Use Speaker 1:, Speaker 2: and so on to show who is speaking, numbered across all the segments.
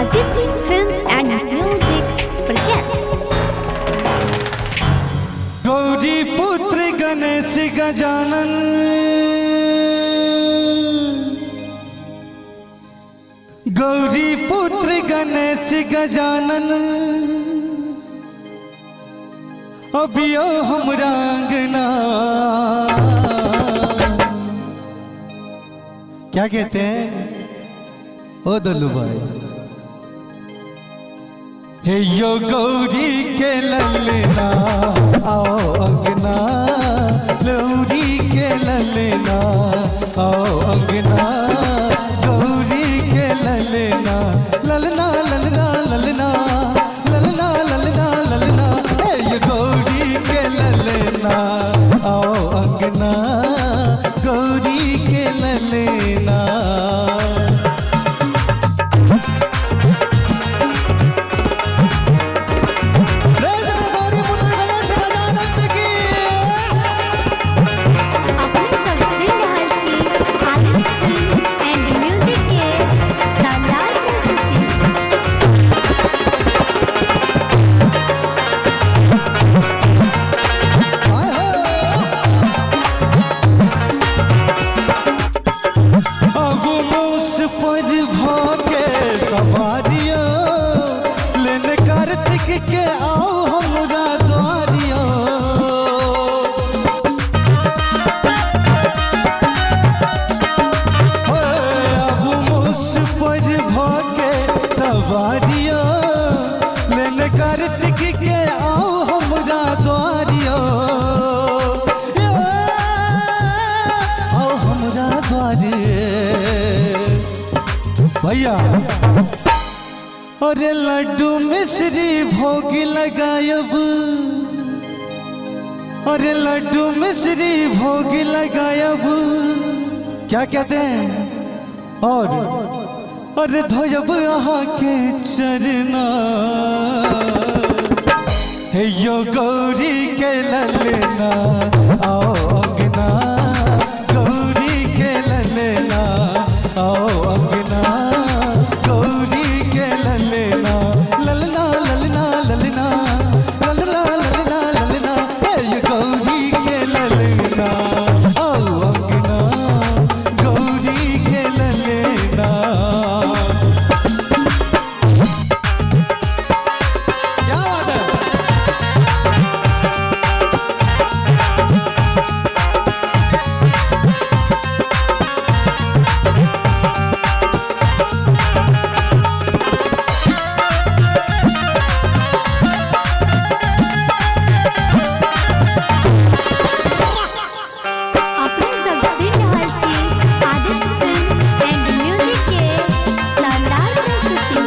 Speaker 1: Aditya Films and Music presents
Speaker 2: Gauri पुत्र गणेश गजानन, गौरी पुत्र गणेश गजानन, अभियो हमरा अंगना। क्या कहते हैं ओ दल्लू भाई? हे यो गौरी के ललना आओ अंगना, गौरी के ललना आओ अंगना, गौरी के ललना ललना ललना ललना ललना ललना ललना, हे यो गौरी के ललना आओ अंगना, गौरी के ललना।
Speaker 1: अपने सब सुनि रहल छी आदित्य फिल्म एंड म्यूजिक के शानदार प्रस्तुति।
Speaker 2: अब मूस पर भोके सवारियो, लेने कार्तिक के आओ हमरा द्वारियो। हो, अब मूस पर भोके सवारियो, लेने कार्तिक के आओ हमरा द्वारियो, आओ हमरा द्वारे। भैया अरे लड्डू मिश्री भोग लगायब, अरे लड्डू मिश्री भोग लगायब, क्या कहते हैं? और अरे धोयब अहाँ के चरना, हे यो गौरी के ललना आओ अंगना, गौरी के ललना आओ अंगना, गौरी के ललना ललना ललना ललना ललना ललना ललना, हे यो गौरी के ललना आओ अंगना, गौरी के ललना। क्या बात है?
Speaker 1: अपने सब सुनि रहल छी आदित्य फिल्म एंड म्यूजिक के शानदार प्रस्तुति।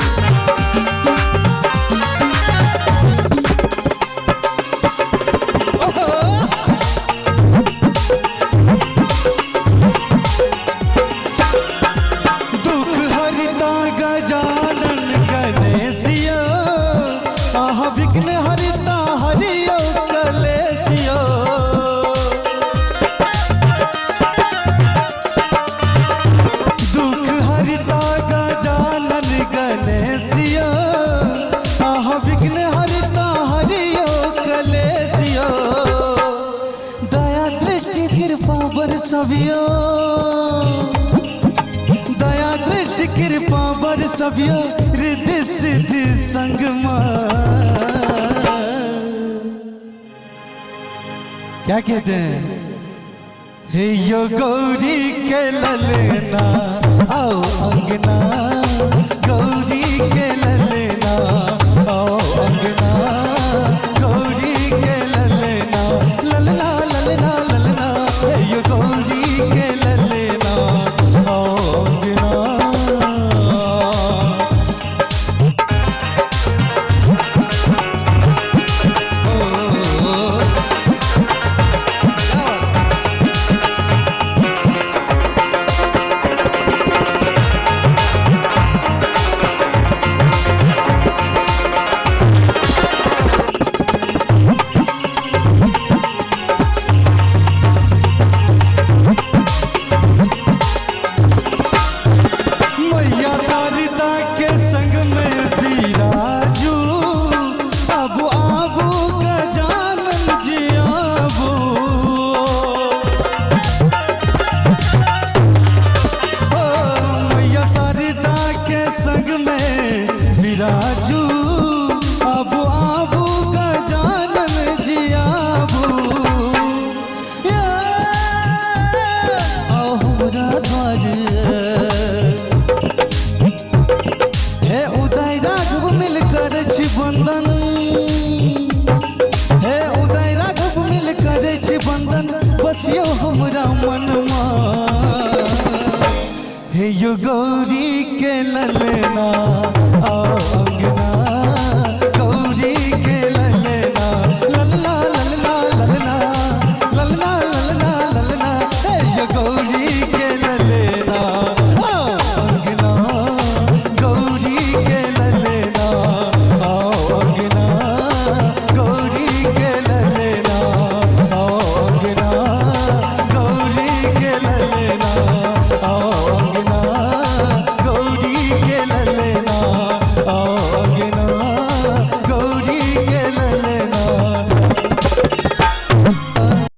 Speaker 2: दुख हरिता गजानन गणेशियो, आह विघ्न हरिता हरियो कलेशियो। दुख हरिता गजानन गणेशियो, आह विघ्न हरिता हरियो कलेशियो। दया दृष्टि कृपा बरसबियो, दया दृष्टि कृपा बरसबियो, रिद्धि सिद्धि संगमा। क्या कहते हैं? हे यो गौरी के ललना आओ अंगना, गौरी के ललना आओ अंगना, गौरी के ललना ललना ललना ललना, हे यो गौरी के ललना आओ अंगना। में विराजू। आबू आबू गजानन जी आबू, ये आओ हमरा द्वार। हे उदय राघव मिल कर छी बंदन, हे उदय राघव मिल कर छी बंदन, बसियो हमरा मनमा। हे यो गौरी के ललना।